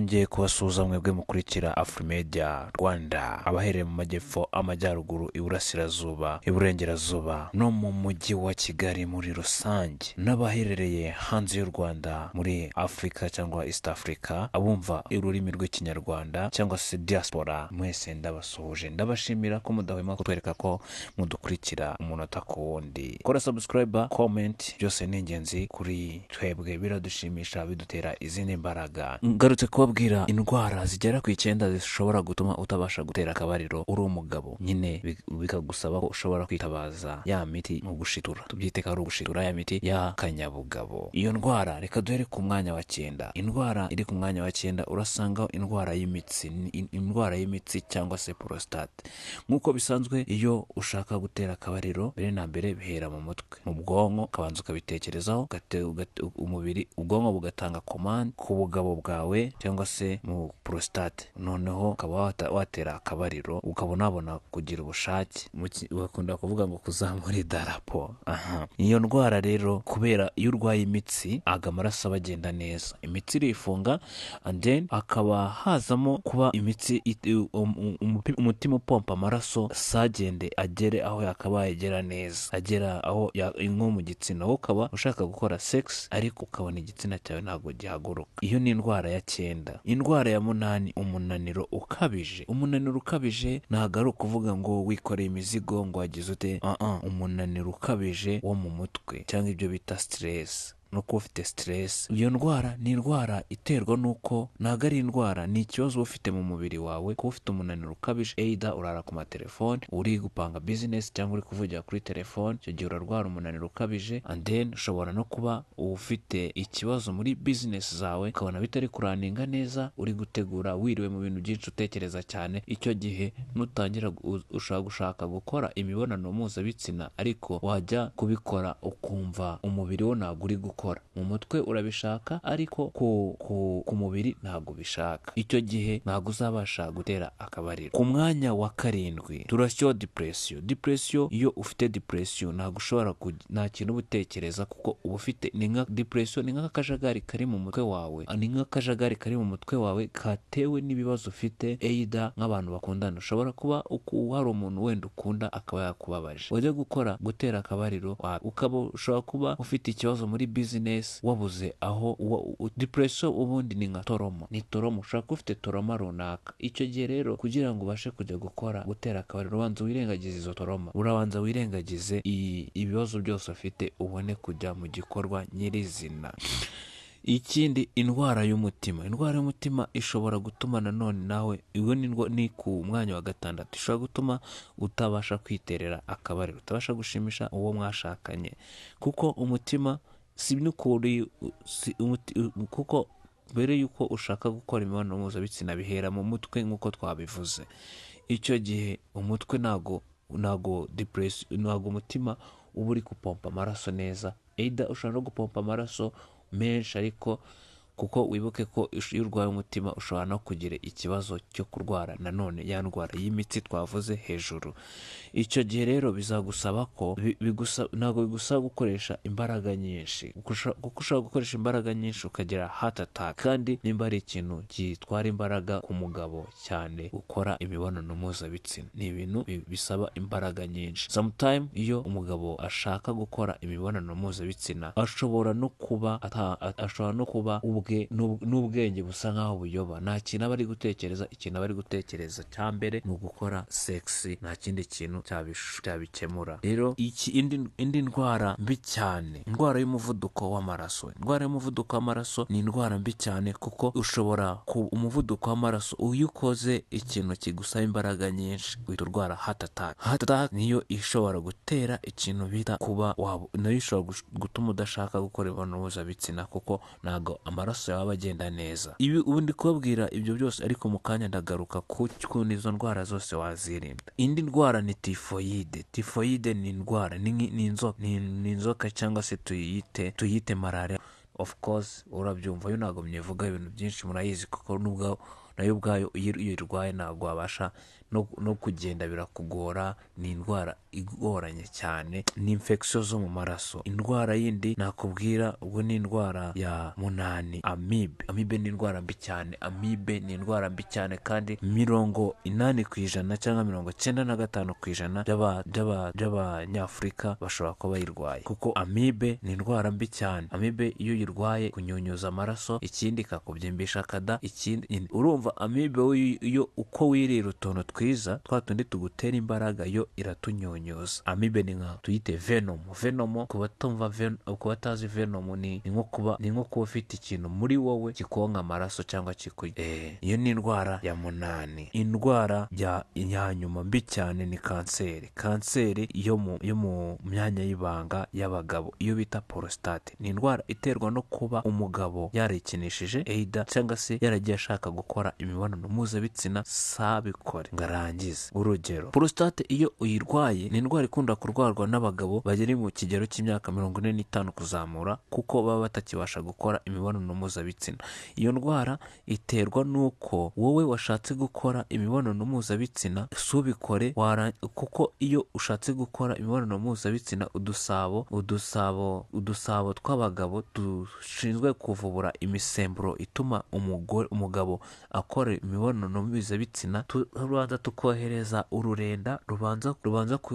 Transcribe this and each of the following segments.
Nongeye kubasuhuza mwebwe mukurikira Afrimedia Rwanda, abahereye mu majyepfo, amajyaruguru, iburasirazuba, iburengerazuba no mu mujyi wa Kigali muri rusange, n'abaherereye hanze y'u Rwanda muri Afurika cyangwa East Africa, abumva ururimi rw'Ikinyarwanda cyangwa se diaspora, mwese ndabasuhuje, ndabashimira ko mudahwema kutwereka ko mudukurikira umunota ku wundi. Kora subscribe, comment, byose ni ingenzi kuri twebwe, biradushimisha, bidutera izindi mbaraga. Ngarutse kubabwira indwara zigera ku 9 zishobora gutuma utabasha gutera akabariro uri umugabo, nyine bikagusaba ko ushobora kwitabaza ya miti mu gushitura, tubyite ko ari ugushitura, ya miti ya kanyabugabo. Iyo ndwara reka duhere ku mwanya wa 9. Indwara iri ku mwanya wa 9 urasangaho indwara y'imitsi, indwara y'imitsi cyangwa se prostate. Nk'uko bisanzwe iyo ushaka gutera akabariro, mbere na mbere bihera mu mutwe, mu bwonko, ukabanza ukabitekerezaho, umubiri, ubwonko bugatanga command ku bugabo bwawe cyangwa se mu prostate, noneho ukaba watera akabariro, ukaba unabona kugira ubushake. Bakunda kuvuga ngo kuzamura idarapo. Aha, iyo ndwara rero, kubera iyo urwaye imitsi aga amaraso aba agenda neza, imitsi irifunga, and then hakaba hazamo kuba imitsi umutima upompa amaraso sagende agere aho yakabaye agera neza, agera aho nko mu gitsina, wowe ukaba ushaka gukora sex ariko ukabona igitsina cyawe ntabwo gihaguruka. Iyo ni indwara ya 9. Indwara ya 8, umunaniro ukabije. Umunaniro ukabije ntabwo ari ukuvuga ngo wikoreye imizigo ngo wagize ute, umunaniro ukabije wo mu mutwe cyangwa ibyo bita stress, no kuba ufite stress. Iyo ndwara ni indwara iterwa n'uko, ntabwo ari indwara, ni ikibazo uba ufite mu mubiri wawe, kuba ufite umunaniro ukabije, either urara ku matelefone, uri gupanga business cyangwa uri kuvugira kuri telefone, icyo gihe urarwara umunaniro ukabije. And then ushobora no kuba ufite ikibazo muri business zawe, ukabona bitari kuraninga neza, uri gutegura, wiriwe mu bintu byinshi, utekereza cyane. Icyo gihe nutangira ushobora gushaka gukora imibonano mpuzabitsina, ariko wajya kubikora ukumva umubiri wo ntabwo uri gukora. Mu mutwe urabishaka ariko ku mubiri ntabwo ubishaka. Icyo gihe ntabwo uzabasha gutera akabariro. Ku mwanya wa 7 turashyiraho depression. Depression, iyo ufite depression ntabwo ushobora nta kintu uba utekereza, kuko uba ufite, ni nka depression, ni nk'akajagari kari mu mutwe wawe, ni nk'akajagari kari mu mutwe wawe katewe n'ibibazo ufite, either nk'abantu bakundana, ushobora kuba hari umuntu wenda ukunda akaba yakubabaje, wajya gutera akabariro, ukaba ushobora kuba ufite ikibazo muri business, wabuze aho depression ubundi ni nka trauma, ni trauma, ushobora kuba ufite trauma runaka. Icyo gihe rero kugira ngo ubashe kujya gutera akabariro, ubanza wirengagize izo trauma, urabanza wirengagize ibibazo byose ufite, ubone kujya mu gikorwa nyirizina. Ikindi, indwara y'umutima. Indwara y'umutima ishobora gutuma nanone nawe, iyo ni ku mwanya wa 6, ishobora gutuma utabasha kwiterera akabariro, utabasha gushimisha uwo mwashakanye, kuko umutima si n'ukuri, si kuko mbere yuko ushaka gukora imibonano mpuzabitsina bihera mu mutwe nk'uko twabivuze. Icyo gihe umutwe ntago depression, ntago umutima uba uri gupompa amaraso neza, either ushobora no gupompa amaraso menshi, ariko kuko wibuke ko iyo urwaye umutima ushobora no kugira ikibazo cyo kurwara nanone ya ndwara y'imitsi twavuze hejuru. Icyo gihe rero bizagusaba ko ntabwo bigusaba gukoresha imbaraga nyinshi, kuko ushobora gukoresha imbaraga nyinshi ukagira heart attack. Kandi nimba ari ikintu gitwara imbaraga ku mugabo cyane, gukora imibonano mpuzabitsina ni ibintu bisaba imbaraga nyinshi. Sometime iyo umugabo ashaka gukora imibonano mpuzabitsina ashobora no kuba ashobora no kuba ubwe n'ubwenge busa nkaho buyoba, nta kintu aba ari gutekereza. Ikintu aba ari gutekereza cya mbere ni ugukora sex, nta kindi kintu cyabikemura. Rero iki indi ndwara mbi cyane, indwara y'umuvuduko w'amaraso. Indwara y'umuvuduko w'amaraso ni indwara mbi cyane, kuko ushobora ku umuvuduko w'amaraso iyo ukoze ikintu kigusaba imbaraga nyinshi uhita urwara heart attack. Heart attack niyo ishobora gutera ikintu bita kuba waba, nayo ishobora gutuma udashaka gukora imibonano mpuzabitsina, kuko ntabwo amaraso yawe aba agenda neza. Ibi ubu ndi kubabwira ibyo byose, ariko mu kanya ndagaruka ku kuntu izo ndwara zose wazirinda. Indi ndwara ni tifoyide. Tifoyide ni indwara, ni inzoka cyangwa se tuyite malaria. Of course urabyumva, yo ntabwo myivuga ibintu byinshi, murayizi, kuko nubwo nayo ubwayo iyo uyirwaye ntabwo wabasha no kugenda birakugora. Ni indwara igoranye cyane, ni infection zo mu maraso. Indwara yindi nakubwira ubwo ni indwara ya munani, amibe. Amibe ni indwara mbi cyane, amibe ni indwara mbi cyane, kandi 80% cyangwa 95% by'abanyafurika bashobora kuba bayirwaye, kuko amibe ni indwara mbi cyane. Amibe iyo uyirwaye kunyunyuza amaraso, ikindi ikakubyimbisha akada, ikindi urumva amibe iyo uko wirira utuntu twiza twa tundi tugutera imbaraga yo iratunyunyuza. Amibe ni nka tuyite venom. Venom ku batumva ku batazi venom ni nko kuba ufite ikintu muri wowe kikonka amaraso cyangwa kikurya. Iyo ni indwara ya munani. Indwara ya nyuma mbi cyane ni kanseri. Kanseri yo mu myanya y'ibanga y'abagabo, iyo bita prostate, ni indwara iterwa no kuba umugabo yarikinishije either cyangwa se yaragiye ashaka gukora imibonano mpuzabitsina sabikore ngo arangize. Urugero, prostate iyo uyirwaye ni indwara ikunda kurwarwa n'abagabo bagera mu kigero cy'imyaka 45 kuzamura, kuko baba batakibasha gukora imibonano mpuzabitsina. Iyo ndwara iterwa nuko wowe washatse gukora imibonano mpuzabitsina subikore, kuko iyo ushatse gukora imibonano mpuzabitsina udusabo tw'abagabo dushinzwe kuvubura imisemburo ituma umugabo akora imibonano mpuzabitsina, tubanza tukohereza ururenda rubanza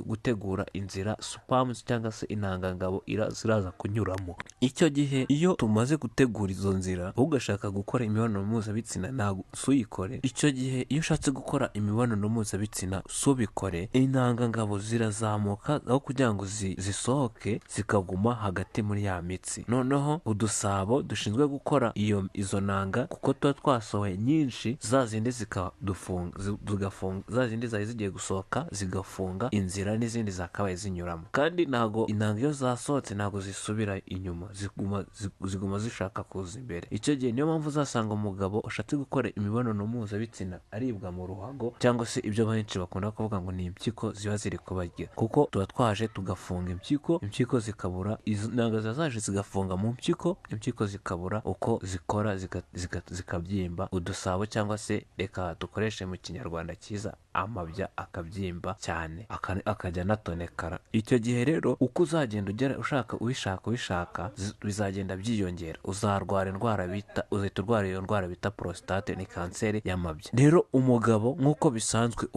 gutegura inzira sperms cyangwa se intangangabo ziraza kunyuramo. Icyo gihe iyo tumaze gutegura izo nzira ugashaka gukora imibonano mpuzabitsina ntabwo suyikore. Icyo gihe iyo ushatse gukora imibonano mpuzabitsina subikore, intangangabo zirazamuka aho kugira ngo zisohoke zikaguma hagati muri ya mitsi. Noneho udusabo dushinzwe gukora izo nanga, kuko tuba twasohoye nyinshi, za zindi zikadufunga, za zindi zari zigiye gusohoka zigafunga inzira n'izindi zakabaye zinyuramo. Kandi ntago intanga iyo zasohotse ntago zisubira inyuma, ziguma zishaka kuza imbere. Icyo gihe niyo mpamvu uzasanga umugabo ushatse gukora imibonano mpuzabitsina aribwa mu ruhago, cyangwa se ibyo benshi bakunda kuvuga ngo ni impyiko ziba ziri kubarya, kuko tuba twaje tugafunga impyiko zikabura, intanga zaje zigafunga mu mpyiko, impyiko zikabura uko zikora, zikabyimba udusabo, cyangwa se reka dukoreshe mu kinyarwanda cyiza amabya akabyimba cyane akajya anatonekara. Icyo gihe rero uko uzagenda ugera ushaka ubishaka bizagenda byiyongera, uzarwara indwara bita uzahita urwara iyo ndwara bita prostate, ni kanseri y'amabya. Rero umugabo nk'uko bisanzwe,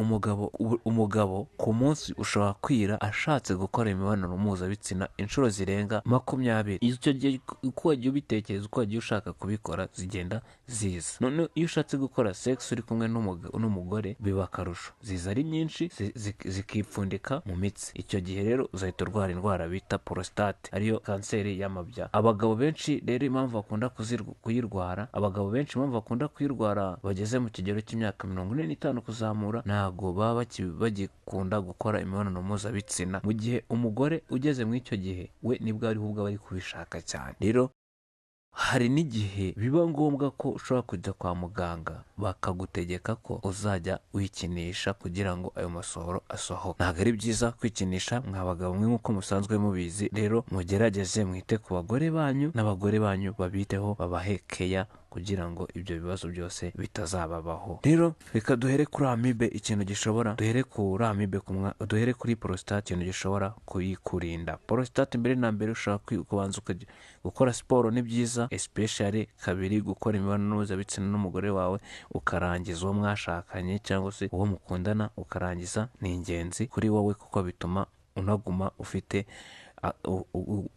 umugabo ku munsi ushobora kwira ashatse gukora imibonano mpuzabitsina inshuro zirenga 20. Icyo gihe uko wagiye ubitekereza, uko wagiye ushaka kubikora zigenda ziza. None iyo ushatse gukora sex uri kumwe n'umugore biba akarusho, ziza ari nyinshi zikipfundika mu mitsi. Icyo gihe rero uzahita urwara indwara bita prostate, ariyo kanseri y'amabya. Abagabo benshi rero impamvu bakunda kuyirwara, abagabo benshi impamvu bakunda kuyirwara bageze mu kigero cy'imyaka 45 kuzamura, ntago baba bagikunda gukora imibonano mpuzabitsina, mu gihe umugore ugeze muri icyo gihe we nibwo ari ubwo bari kubishaka cyane. Rero hari n'igihe biba ngombwa ko ushobora kujya kwa muganga bakagutegeka ko uzajya wikinisha kugira ngo ayo masohoro asohoke. Ntabwo ari byiza kwikinisha mwa bagabo mwe nk'uko musanzwe mubizi. Rero mugerageze mwite ku bagore banyu, n'abagore banyu babiteho, babahe keya kugira ngo ibyo bibazo byose bitazababaho. Rero reka duhere kuri amibe, ikintu gishobora duhere kuri amibe duhere kuri prostate, ikintu gishobora kuyikurinda. Prostate mbere na mbere ushobora kubanza gukora siporo, ni byiza, especially kabiri gukora imibonano mpuzabitsina n'umugore wawe ukarangiza uwo mwashakanye cyangwa se uwo mukundana ukarangiza, ni ingenzi kuri wowe kuko bituma unaguma ufite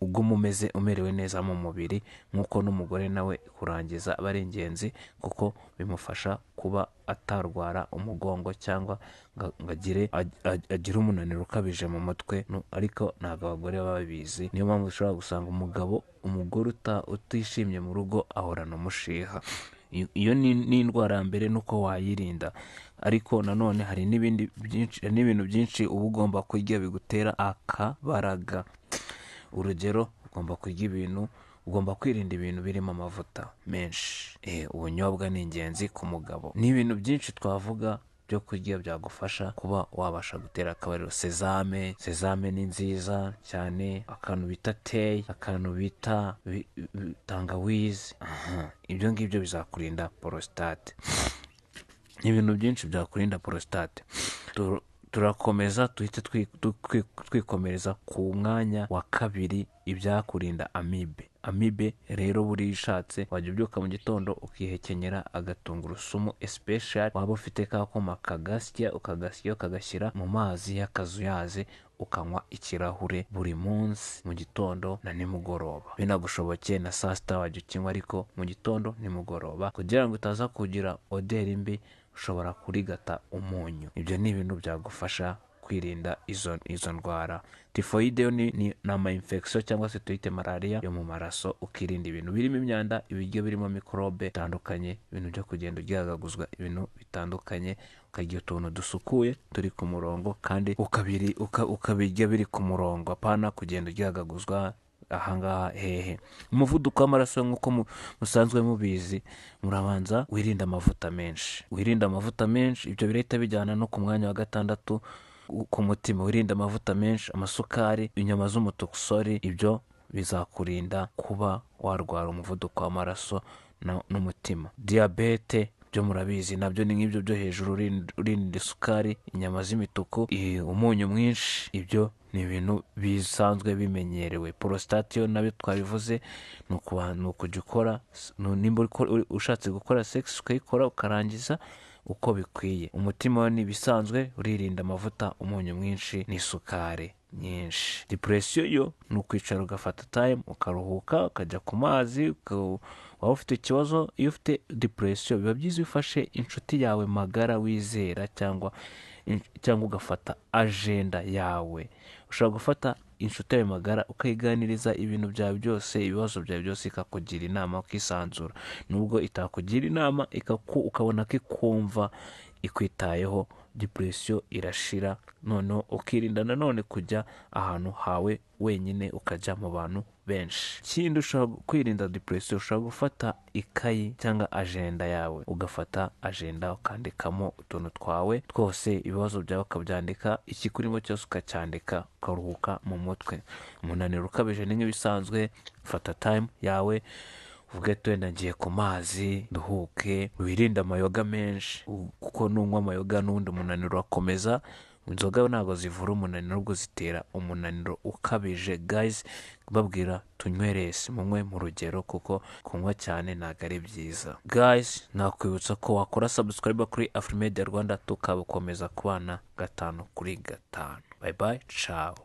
uguma umeze umerewe neza mu mubiri, nk'uko n'umugore nawe kurangiza aba ari ingenzi kuko bimufasha kuba atarwara umugongo cyangwa ngo agire umunaniro ukabije mu mutwe. Ariko ntabwo abagore baba babizi, niyo mpamvu ushobora gusanga umugore utishimye mu rugo ahorana umushiha. Iyo ni indwara ya mbere nuko wayirinda. Ariko nanone hari n'ibindi byinshi, n'ibintu byinshi uba ugomba kurya bigutera akabaraga. Urugero, ugomba kurya ibintu, ugomba kwirinda ibintu birimo amavuta menshi. Ubunyobwa ni ingenzi ku mugabo. Ni ibintu byinshi twavuga byo kurya byagufasha kuba wabasha gutera akabariro. Sezame ni nziza cyane, akantu bita teyi, akantu bita tangawizi, ibyo ngibyo bizakurinda prostate. Ibintu byinshi byakurinda prostate. Turakomeza tuhite twikomereza ku mwanya wa kabiri, ibyakurinda amibe. Amibe rero buriya ushatse wajya ubyuka mu gitondo ukihekenyera agatungurusumu, especially waba ufite ka kuma kagasya, ukagasya ukagashyira mu mazi y'akazuyaze, ukanywa ikirahure buri munsi mu gitondo na nimugoroba. Binagushobokeye na saa sita wajya ukinywa, ariko mu gitondo nimugoroba, kugira ngo utaza kugira odeur mbi, ushobora kurigata umunyu. Ibyo ni ibintu byagufasha kwirinda izo ndwara. Tifoyide yo ni ama infection cyangwa se tuyite malariya yo mu maraso, ukirinda ibintu birimo imyanda, ibiryo birimo mikorobe bitandukanye, ibintu byo kugenda uryagaguzwa ibintu bitandukanye, ukarya utuntu dusukuye turi ku murongo kandi ukabirya biri ku murongo, apana kugenda uryagaguzwa ahangaha hehe. Umuvuduko w'amaraso nk'uko musanzwe mubizi, murabanza wirinde amavuta menshi, wirinde amavuta menshi. Ibyo birahita bijyana no ku mwanya wa gatandatu, ku mutima. Wirinde amavuta menshi, amasukari, inyama z'umutuku, sorry. Ibyo bizakurinda kuba warwara umuvuduko w'amaraso n'umutima. Diyabete byo murabizi, nabyo ni nk'ibyo byo hejuru, urinda isukari, inyama z'imituku, umunyu mwinshi. Ibyo ni ibintu bisanzwe bimenyerewe. Prostate yo nabyo twabivuze, ni ukujya ukora, nimba ushatse gukora sex ukayikora ukarangiza uko bikwiye. Umutima wo ni ibisanzwe, uririnda amavuta, umunyu mwinshi n'isukari nyinshi. Depression yo ni ukwicara ugafata time ukaruhuka, ukajya ku mazi, waba ufite ikibazo. Iyo ufite depression biba byiza iyo ufashe inshuti yawe magara wizera, cyangwa ugafata agenda yawe. Ushobora gufata inshuti yawe magara ukayiganiriza ibintu byawe byose, ibibazo byawe byose, ikakugira inama ukisanzura. Nubwo itakugira inama, ukabona ko ikumva, ikwitayeho, depression irashira. Noneho ukirinda nanone kujya ahantu hawe wenyine, ukajya mu bantu benshi. Ikindi ushobora kwirinda depression, ushobora gufata ikayi cyangwa agenda yawe, ugafata agenda ukandikamo utuntu twawe twose, ibibazo byawe ukabyandika, ikikurimo cyose ukacyandika, ukaruhuka mu mutwe. Umunaniro ukabije ni nk'ibisanzwe, fata time yawe uvuge ati wenda ngiye ku mazi nduhuke. Wirinde amayoga menshi, kuko nunywa amayoga n'ubundi umunaniro urakomeza. Inzoga ntabwo zivura umunaniro, ahubwo zitera umunaniro ukabije. Guys, babwira tunywe less, munywe mu rugero, kuko kunywa cyane ntabwo ari byiza. Guys, nakwibutsa ko wakora subscribe kuri Afrimedia Rwanda, tukabukomeza kubana 5 kuri 5. Bye bye, ciao.